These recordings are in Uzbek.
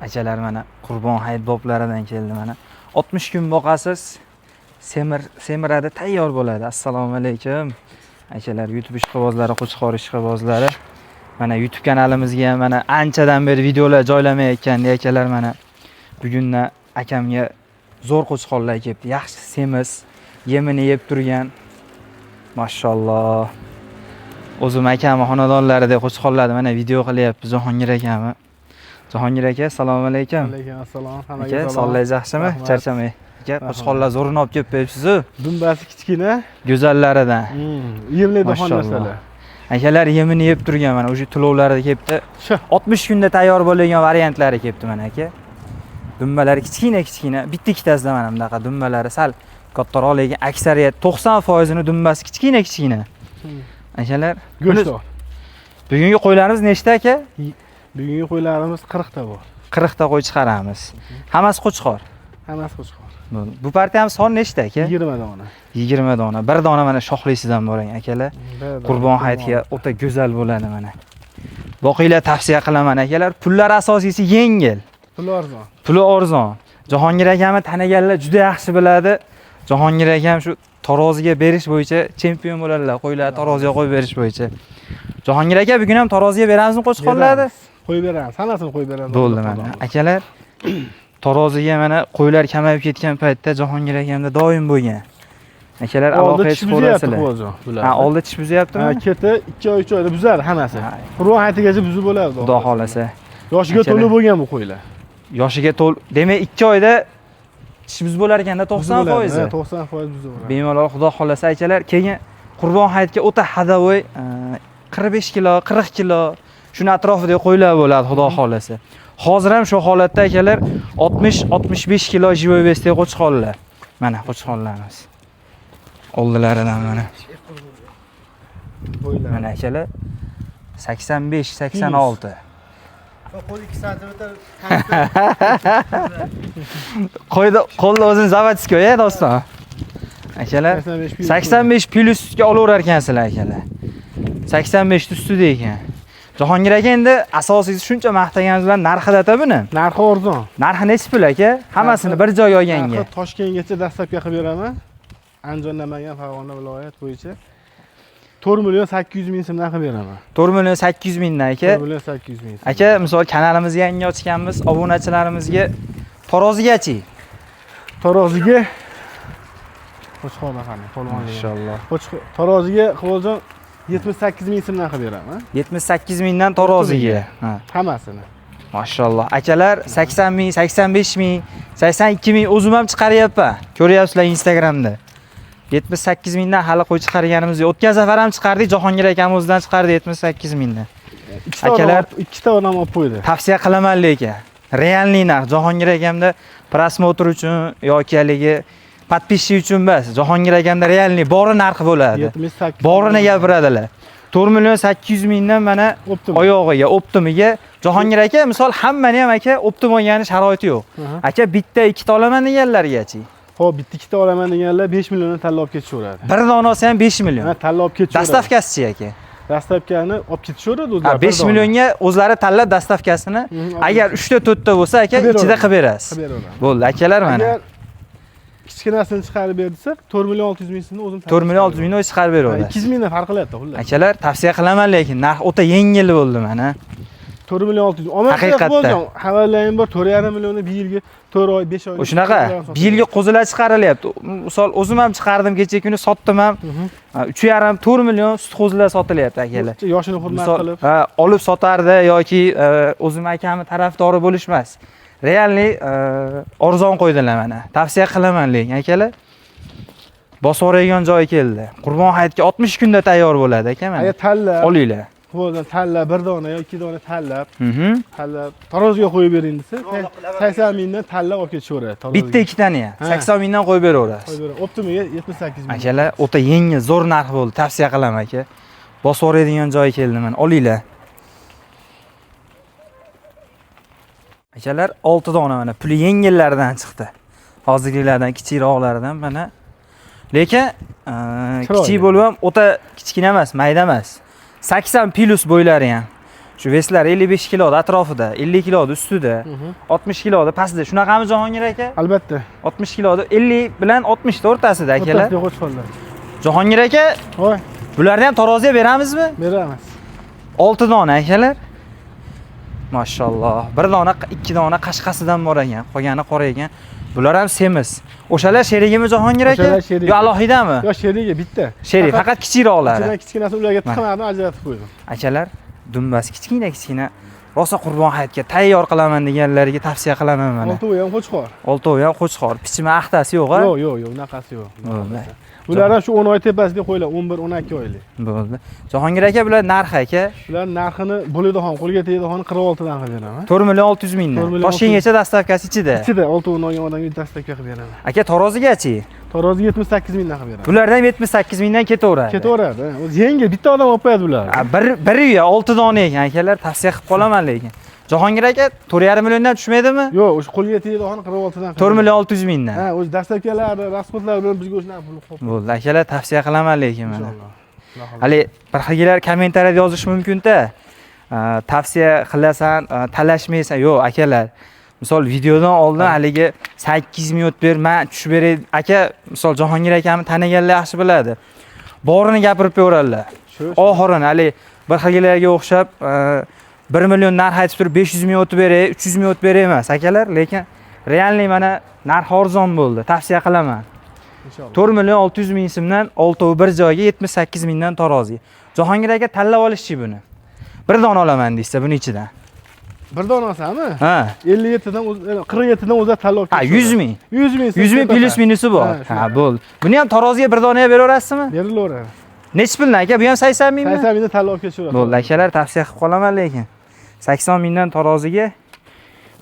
Akalar, mana Qurbon hayit boblaridan keldi mana. 60 kun boqasiz, semiradi, tayyor bo'ladi. Assalomu alaykum. Akalar, YouTube ishqibozlari, Qo'chqor ishqibozlari. Mana YouTube kanalimizga ham mana anchadan beri videolar joylamayotgandi akalar mana. Bugundan akamga zo'r qo'chqorlar kelibdi. Yaxshi semiz, yemini yeb turgan. Mashalloh. O'zim akamni xonadonlarida qo'chqorlarni mana video qilyapmiz Jahongir akamni. Jahongir aka, assalomu alaykum. Alaykum assalom. Hammaga Aka, salom. sog'ligingiz yaxshimi? Rahmat. Charchamay. Aka, Rahmat. qo'chqorlar zo'rini olib kelib beribsiz-ku. Dumbasi kichkina, Go'zallaridan. Yemlaydigan Mashalloh. narsalar. Akalar yemini yeb turgan mana o'sha tulovlarida kelibdi. Shu. 60 kunda tayyor bo'lgan variantlari kelibdi mana aka. Dumbalari kichkina kichkina, bitta ikkitasida mana bunaqa dumbalari sal kattaroq, lekin aksariyat 90% ini dumbasi kichkina kichkina. Akalar, Go'sht bor. bugungi qo'ylarimiz nechta aka? Bugungi qo'ylarimiz 40 ta bor. 40 ta qo'y chiqaramiz. Hammasi qo'chqor. Hammasi qo'chqor. Bu partiyamiz soni nechta aka? 20 dona. 20 dona. Bir dona mana shoxlisidan bor ekan akalar. Bir dona. Qurbon hayitga o'ta go'zal bo'ladi mana. Boqinglar, tavsiya qilaman akalar. Pullar asosiysi yengil. Puli arzon. Puli arzon. Jahongir akamni taniganlar juda yaxshi biladi. Jahongir akam shu taroziga berish bo'yicha chempion bo'ladilar. Qo'ylarni taroziga qo'yib berish bo'yicha. Jahongir aka, bugun ham taroziga beramizmi qo'chqorlarni? Beramiz. Qo'yib beramiz. Hammasini qo'yib beramiz. Bo'ldi mana. Akalar, taroziga mana qo'ylar kamayib ketgan paytda Jahongir akamda doim bo'lgan. Akalar, Oldi aloqaga tish buzyapti chiqaverasizlar. Quvojon bular. Ha, oldi tish buzyaptimi? Ha, keti 2 oy 3 oyda buzadi hammasi. Ha. Qurbon hayitigacha buzib bo'ladi. Xudo xolasa. Yoshiga Akalar. to'la bo'lgan bu qo'ylar. Yoshiga to'l, demak 2 oyda tish buzib bo'lar ekanda 90%. Ha, 90% buzib bo'ladi. Bemalol xudo xolasa akalar, keyin Qurbon hayitga o'ta hadavoy 45 kilo, 40 kilo shuni atrofida qo'ylar bo'ladi xudo xolasa. Hozir ham shu holatda akalar 60-65 kilo живой вес dagi qo'chqorlar. Mana qo'chqorlarimiz. Oldilaridan mana. Qo'ylar. Mana akalar 85 86. Qo'l 2 santimetr. Qo'yda qo'lda o'zini заводской, ya doston. Akalar 85 plyus. 85 plyusga olaverar ekansizlar akalar. 85 ustida ekan. Jahongir aka, endi asosiysi shuncha maqtaganimiz bilan narxida buni. Narxi arzon. Narxi nechi pul aka? Hammasini bir joyga olganga. Narxi Toshkentgacha dastlabki qilib beraman. Andijon, Namangan, Farg'ona viloyat bo'yicha 4 million 800 ming so'mdan qilib beraman. 4 million 800 mingdan aka. 4 million 800 ming so'm. Aka, misol kanalimizni yangi ochganmiz, obunachilarimizga tarozigachi. Taroziga Qo'chqorda qani, polvonlik. Mashalloh. Qo'chqor taroziga Quvoljon 78 ming so'mdan qilib beraman. 78 mingdan taroziga. Ha. Hammasini. Mashalloh. Akalar 80 ming, 85 ming, 82 ming o'zim ham chiqaryapman. Ko'ryapsizlar Instagramda. 78 mingdan hali qo'y chiqarganimiz yo'q. O'tgan safar ham chiqardik, Jahongir akam o'zidan chiqardi 78 mingdan. Ikkita odam Akalar- ikkita odam olib qo'ydi. Tavsiya qilaman lekin. Реальный narx Jahongir akamda просмотр uchun yoki haligi подписчик uchun emas. Jahongir akamda реальный bori narxi bo'ladi. 78 Borini gapiradilar. 4 million 800 mingdan mana Оптом. oyog'iga, оптом iga. Jahongir aka, misol hammani ham aka оптом olgani sharoiti yo'q. Aka, bitta ikkita olaman deganlargachi. Xo'p, bitta ikkita olaman deganlar 5 milliondan tanlab olib ketishaveradi. Bir donasi ham 5 million. Ha, tanlab olib ketishaveradi. Доставка sichi aka. Доставка ni olib ketishaveradi o'zlari. Ha, 5 millionga o'zlari tanlab доставка sini agar 3 ta 4 ta bo'lsa aka Qilib ichida beraveradi. qilib berasiz. Qilib beraveradi. Bo'ldi akalar mana. Agar kichkinasini chiqarib ber desa, 4 million 600 ming so'mni o'zim 4 million 600 mingni o'zi chiqarib beraverasiz. 200 mingdan farq qilyapti xullas. Akalar, tavsiya qilaman lekin narx o'ta yengil bo'ldi mana. 4 million 600. Omad Haqiqatda. Xabarlarim bor, 4,5 millionni bir yilga 4 oy, 5 oy. Shunaqa bir yilga qo'zilar chiqarilyapti. Misol o'zim ham chiqardim kecha kuni sotdim ham. 3,5 4 million sut qo'zilar sotilyapti akalar. Yoshini hurmat Misol qilib. ha, olib sotardi yoki o'zim akamni tarafdori bo'lish emas. Реальный arzon qo'ydilar mana. Tavsiya qilaman lekin akalar. Bosib yuboradigan joyi keldi. Qurbon hayitga 60 kunda tayyor bo'ladi aka mana. Agar tanlab, Olinglar. Quvoldan tanlab bir dona yo ikki dona tanlab, tanlab taroziga qo'yib bering desa, 80 mingdan tanlab olib ketishaveradi. Taroziga. Bitta ikkitani ham Ha. 80 mingdan qo'yib beraverasiz. Qo'yib beradi. Оптом iga 78 ming. Akalar, o'ta yengil, zo'r narx bo'ldi. Tavsiya qilaman aka. Bosib yuboradigan joyi keldi mana. Olinglar. Akalar, 6 dona mana puli yengillardan chiqdi. Hozirgilardan, kichikroqlaridan mana. Lekin Chiroyli. kichik bo'lib ham o'ta kichkina emas, mayda emas. 80 plus bo'ylari ham. Shu вес lar 55 kiloda atrofida, 50 kiloda ustida, 60 kiloda pastida. Shunaqami, Jahongir aka? Albatta. 60 kiloda, 50 bilan 60 ta o'rtasida, akalar. O'rtasida qo'chqorlar. Jahongir aka, Voy, bularni ham taroziga beramizmi? Beramiz. 6 dona, akalar. Mashalloh. Bir dona, ikki dona qashqasidan bor ekan, qolgani qora ekan. Bular ham semiz. O'shalar sherigimi, Jahongir aka? O'shalar sherigi. Yo alohidami? Yo, sherigi bitta. Sherik, faqat kichikroqlari. Ichidan kichkinasi ularga tiqmadim, ajratib qo'ydim. Akalar, dumbasi kichkina kichkina. Rosa Qurbon hayitga tayyor qilaman deganlarga tavsiya qilaman mana. Oltovi ham qo'chqor. Oltovi ham qo'chqor, pichma axtasi yo'q, a? Yo'q, yo'q, yo'q, unaqasi yo'q. Bo'ldi. Bular ham shu 10 oy tepasida qo'ylar, 11, 12 oylik. Bo'ldi. Jahongir aka, bular narxi, aka? Bular narxini bo'ladigan, qo'lga tegadigan 46 dan qilib beraman. 4 million 600 mingdan. 4 million Toshkentgacha доставка si ichida. Ichida oltovini olgan odamga доставка qilib beraman. Aka, tarozigachi? Tarozi 78 mingdan qilib beraman. Bulardan ham 78 mingdan ketaveradi. Ketaveradi. Ha. O'zi yengil, bitta odam olib qo'yadi bularni. Ha, bir uya 6 dona ekan, akalar, tavsiya qilib qolaman lekin. Jahongir aka, 4,5 milliondan tushmaydimi? Yo'q, o'sha qo'lga tegadigan 46 dan. 4 million 600 mingdan. Ha, o'zi доставка lari, расход lar bilan bizga o'shunaqa pul qolib. Bo'ldi, akalar, tavsiya qilaman lekin mana. Inshaalloh. Xudo xohlasa. Hali bir xilgilar kommentariyada yozishi mumkin-da. Tavsiya qilasan, talashmaysan. Yo'q, akalar. Misol, videodan oldin haligi 8 minut ber, man tushib beray. Aka, misol, Jahongir akamni taniganlar yaxshi biladi. Borini gapirib beradilar. Shu. Oxirini hali bir xilgilarga o'xshab 1 million narx aytib turib 500 ming o'tib beray, 300 ming o'tib beray emas, akalar, lekin реальный mana narx arzon bo'ldi. Tavsiya qilaman. Inshaalloh. 4 million 600 ming so'mdan oltovi bir joyga, 78 mingdan tarozi. Jahongir aka, tanlab olishchi buni. Bir dona olaman deysa buni ichidan. Bir dona olsami? Ha. 57 dan 47 dan o'zi tanlab. Ha, 100 ming. 100 ming. 100 ming плюс minusi bor. Ha, Ha, shunaqa. bo'ldi. Buni ham taroziga bir donaga beraverasizmi? Berilaveradi. Nechi puldan, aka? Bu ham 80 mingmi? 80 mingdan tanlab kechaveradi. Bo'ldi, akalar, tavsiya qilib qolaman lekin. 80 mingdan taroziga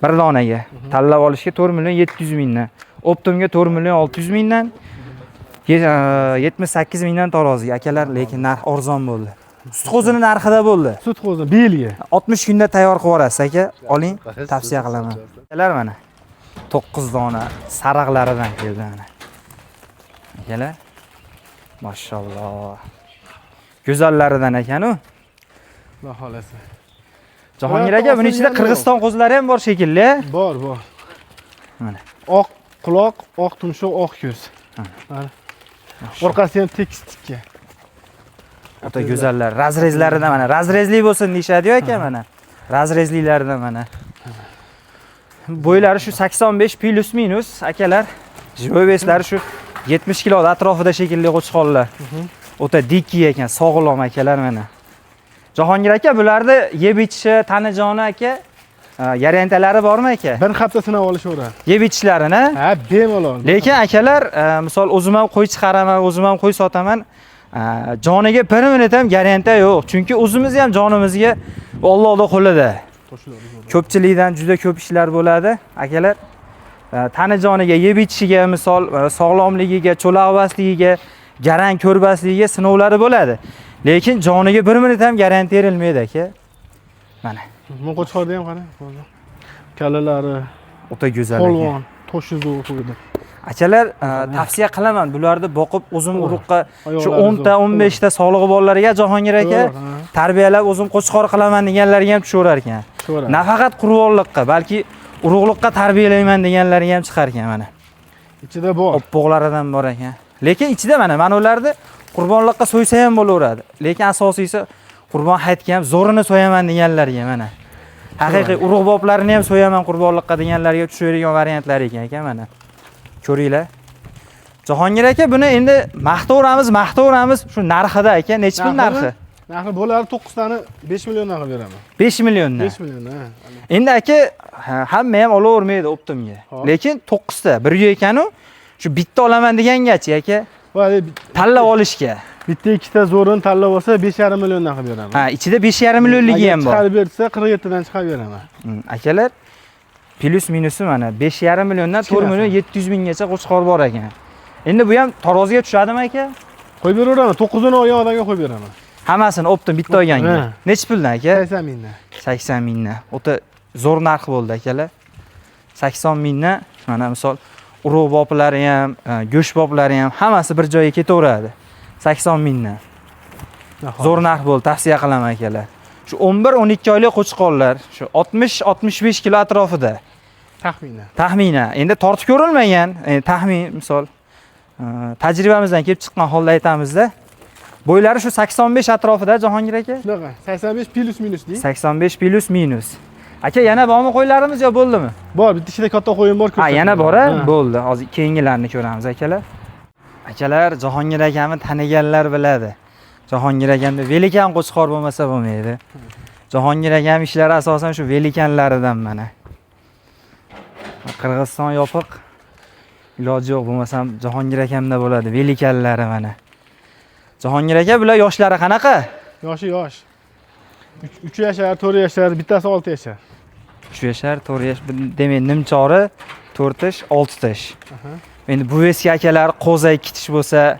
bir donaga. Tanlab olishga 4 million 700 mingdan. Оптом ga 4 million 600 mingdan. 78 mingdan taroziga, akalar, lekin narx arzon bo'ldi. Sut qo'zini narxida bo'ldi. Sut qo'zi belgi. 60 kunda tayyor qilib yuborasiz, aka. Oling, tavsiya qilaman. Akalar, mana 9 dona sariqlaridan keldi mana. Akalar, mashalloh. Go'zallaridan ekan u. Xudo xolasa. Jahongir aka, buni ichida Qirg'iziston qo'zilari ham bor shekilli. Bor, bor. Mana. Oq quloq, oq tumshuq, oq ko'z. Mana. Orqasi ham tekis tikka. O'ta go'zallar, разрез laridan mana, разрез li bo'lsin deyishadi-yu, aka, mana. Разрез lilaridan mana. Bo'ylari shu 85 плюс минус, akalar. Живой вес lari shu 70 kilo atrofida shekilli qo'chqorlar. O'ta дикий ekan, sog'lom, akalar, mana. Jahongir aka, bularni yeb ichishi, tanijoni, aka, garantiялari bormi, aka? Bir hafta sinab olishaveradi. Yeb ichishlarini? Ha, bemalol. Lekin akalar, misol, o'zim ham qo'y chiqaraman, o'zim ham qo'y sotaman. Joniga bir minut ham garantiya yo'q. Chunki o'zimiz ham jonimizga Allohning qo'lida. Ko'pchilikdan juda ko'p ishlar bo'ladi, akalar. Tani joniga, yeb ichishiga, misol, sog'lomligiga, cho'loqbosligiga, garang ko'rbasligiga sinovlari bo'ladi. Lekin joniga bir minut ham garantiya berilmaydi, aka. Mana. Bu qo'chqorda ham qarang. Kallalari, O'ta go'zal ekan. polvon, toshi zo'r qo'ydi. Akalar, tavsiya qilaman bularni boqib o'zim urug'qa shu Oyoqlari 10 ta zo'r. 15 ta sog'lig'i borlarga, Jahongir aka, Zo'r, ha. tarbiyalab o'zim qo'chqor qilaman deganlarga ham tushaverar ekan. Tushaveradi. Nafaqat qurbonliqqa, balki urug'liqqa tarbiyalayman deganlarga ham chiqar ekan mana. Ichida bor. Oppoqlaridan bor ekan. Lekin ichida mana ularni qurbonliqqa so'ysa ham bo'laveradi. Lekin asosiysi Qurbon hayitga ham zo'rini so'yaman deganlarga mana. Haqiqiy urug' boplarini ham so'yaman qurbonliqqa deganlarga tushaveradigan variantlar ekan, aka, mana. Ko'ringlar. Jahongir aka, buni endi maqtaveramiz, maqtaveramiz shu narxida, aka, nechi pul narxi? Narxi bo'ladi 9 tani 5 milliondan qilib beraman. 5 milliondan. 5 million, ha. Endi aka, hamma ham olavermaydi оптом ga. Hop. Lekin 9 ta bir uy ekanu, shu bitta olaman degangachi, aka, Vali tanlab olishga. bitta ikkita zo'rini tanlab olsa 5,5 milliondan qilib beraman. Ha, ichida 5,5 millionligi Agar ham bor. chiqarib bersa 47 dan chiqarib beraman. Akalar, плюс minusi mana 5,5 milliondan 4 million 700 minggacha qo'chqor bor ekan. Endi bu ham taroziga tushadimi, aka? Qo'yib beraveraman. 9 ini olgan odamga qo'yib beraman. Hammasini оптом bitta olganga. Ha. Nechi puldan, aka? 80 mingdan. 80 mingdan. O'ta zo'r narx bo'ldi, akalar. 80 mingdan mana misol urug' boplari ham, go'sht boplari ham hammasi bir joyga ketaveradi. 80 mingdan. Zo'r narx bo'ldi, tavsiya qilaman, akalar. Shu 11-12 oylik qo'chqorlar, shu 60-65 kilo atrofida. Taxminan. Taxminan. Endi tortib ko'rilmagan, taxmin misol tajribamizdan kelib chiqqan holda aytamizda. Bo'ylari shu 85 atrofida Jahongir aka. Shunaqa. 85 plus minus deng. 85 plus minus. Aka, yana bormi qo'ylarimiz yo bo'ldimi? Bor, bitta ichida katta qo'yim bor. Ha, yana bor, a? Ha. Bo'ldi. Hozir keyingilarini ko'ramiz akalar. Akalar, Jahongir akamni taniganlar biladi. Jahongir akamda velikan qo'chqor bo'lmasa bo'lmaydi. Jahongir akam ishlari asosan shu velikanlaridan mana. Qirg'iziston yopiq. Iloji yo'q, bo'lmasam Jahongir akamda bo'ladi velikanlari mana. Jahongir aka, bular yoshlari qanaqa? Yoshi yosh. 3 yashar, 4 yashar, bittasi 6 yashar. 3 yashar, 4 yash, demak nimchori 4 tish, 6 tish. Endi bu eski akalar qo'za 2 tish bo'lsa,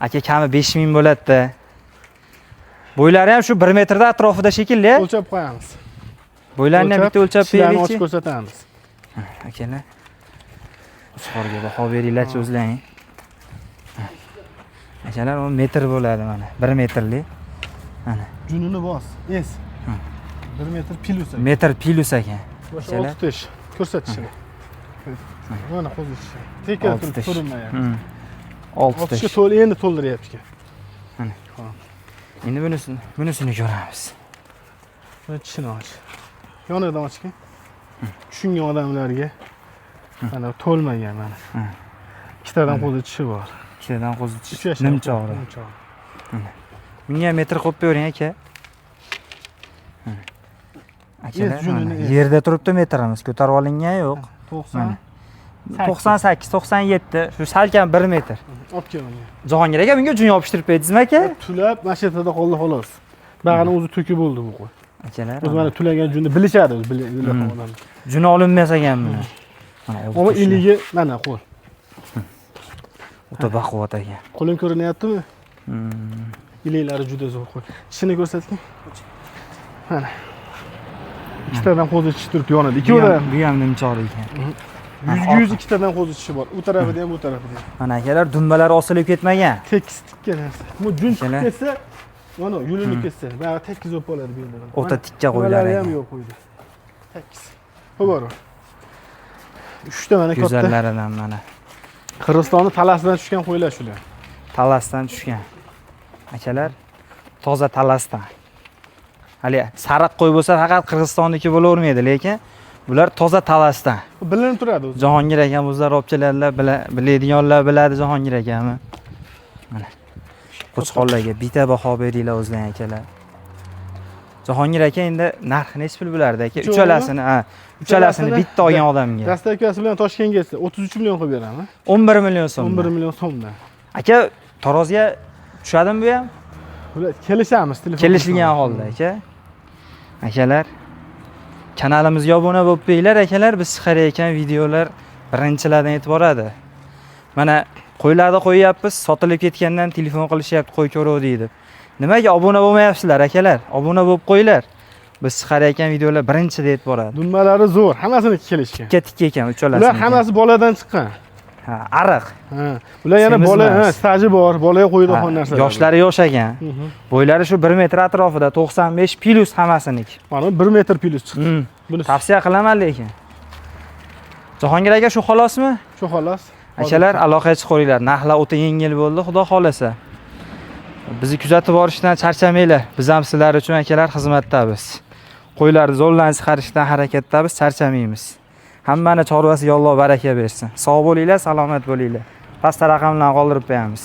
aka kami 5000 bo'ladi-da. Bo'ylari ham shu 1 metrda atrofida shekilli. O'lchab qo'yamiz. Bo'ylarini ham bitta o'lchab tishlarni beraylikchi. Ochib ko'rsatamiz. Akalar. Qo'chqorga baho beringlarchi o'zlaring. Akalar, u metr bo'ladi mana, 1 metrli. Mana. Junini bos. Es. 1 metr plus ekan. Metr plus ekan. Boshi Akalar. 6 tish. Ko'rsatishini. Mana qo'zi tishi. Tekka Olti turib tish. ko'rinmayapti. 6 6 tishga tish. to'l endi to'ldiryapti ekan. Mana. Endi bunisini ko'ramiz. Buni tishini och. Yonidan ochgin. Tushungan odamlarga mana to'lmagan mana. Ikkitadan qo'zi tishi bor. Ikkitadan qo'zi 3 tish. yashar. Nimchog'ri. Nimchog'ri. Bunga ham metr qo'yib bering aka. Akalar, Es, junini mana, es. yerda turibdi metrimiz, ko'tarib olingan yo'q. 90. Mana. 98, 97, shu salkam 1 metr. Olib kel unga. Jahongir aka, bunga jun yopishtirib berdingizmi aka? Tulab mana shu yerda qoldi xolos. Bag'ani o'zi to'kib bo'ldi bu qo'y. Akalar, O'zi mana tulagan junni bilishadi o'zi biladi odam. Jun olinmas ekan buni. Mana Ammo iligi mana qo'l. O'ta baquvvat ekan. Qo'lim ko'rinyaptimi? Iliklari juda zo'r qo'y. Tishini ko'rsatgin. Mana. Ikkitadan qo'zi tishi turibdi yonida. Ikkovida Bu ham nimchor ekan. yuzga yuz ikkitadan qo'zi tishi bor. U tarafida ham, bu tarafida ham. Mana akalar, dumbalari osilib ketmagan. Tekis tikka narsa. Bu jun chiqib Akalar. ketsa, mana yulinib ketsa, bari tekis bo'lib qoladi bu yerda. O'ta tikka qo'ylar Nimalari ham ekan. yo'q qo'yda. Tekis. Qo'y bor. Uchta mana katta. Go'zallaridan mana. Qirg'izistonni Talasidan tushgan qo'ylar shular. Talasdan tushgan. Akalar, toza Talasdan. Hali sariq qo'y bo'lsa faqat Qirg'izistonniki bo'lavermaydi, lekin bular toza Talasdan. Bilinib turadi o'zi. Jahongir akam o'zlari olib keladilar, biladiganlar biladi Jahongir akamni. Mana. Qo'chqorlarga bitta baho beringlar o'zlaring akalar. Jahongir aka, endi narxi nechi pul bo'lardi aka? Uchovi? Uchalasini, ha, uchalasini Uchalasini bitta olgan odamga. Dastavkasi bilan Toshkentga kelsa 33 million qo'yib beraman. 11 million so'm. 11 million so'mdan. Aka, tarozga tushadimi bu ham? Bular kelishamiz telefon. Kelishilgan holda aka. Akalar, kanalimizga obuna bo'lib qo'yinglar akalar, biz chiqarayotgan videolar birinchilardan yetib boradi. Mana qo'ylarni qo'yyapmiz, sotilib ketgandan telefon qilishyapti, qo'y ko'ruvdik deb. Nimaga obuna bo'lmayapsizlar akalar? Obuna bo'lib qo'yinglar. Biz chiqarayotgan videolar birinchida yetib boradi. Dumbalari zo'r, hammasini kelishgan. Tikka tikka ekan uchalasi. Ular hammasi boladan chiqqan. Ha, ariq. Ha, ular yana Semiz bola, emas. ha, staji bor, bolaga qo'yadigan Ha, narsalar. Yoshlari yosh ekan. Bo'ylari shu 1 metr atrofida, 95 plus hammasiniki. Mana 1 metr plus chiqdi. Buni Tavsiya qilaman lekin. Jahongir aka, shu xolosmi? Shu xolos. Akalar, aloqaga chiqaveringlar. Narxlar o'ta yengil bo'ldi, xudo xolasa. Bizni kuzatib borishdan charchamanglar. Biz ham sizlar uchun akalar xizmatdamiz. Qo'ylarni zo'rlan chiqarishdan harakatdamiz, charchamaymiz. Hammani chorvasiga Alloh baraka bersin. Sog' bo'linglar, salomat bo'linglar. Pastda raqamlarni qoldirib qo'yamiz.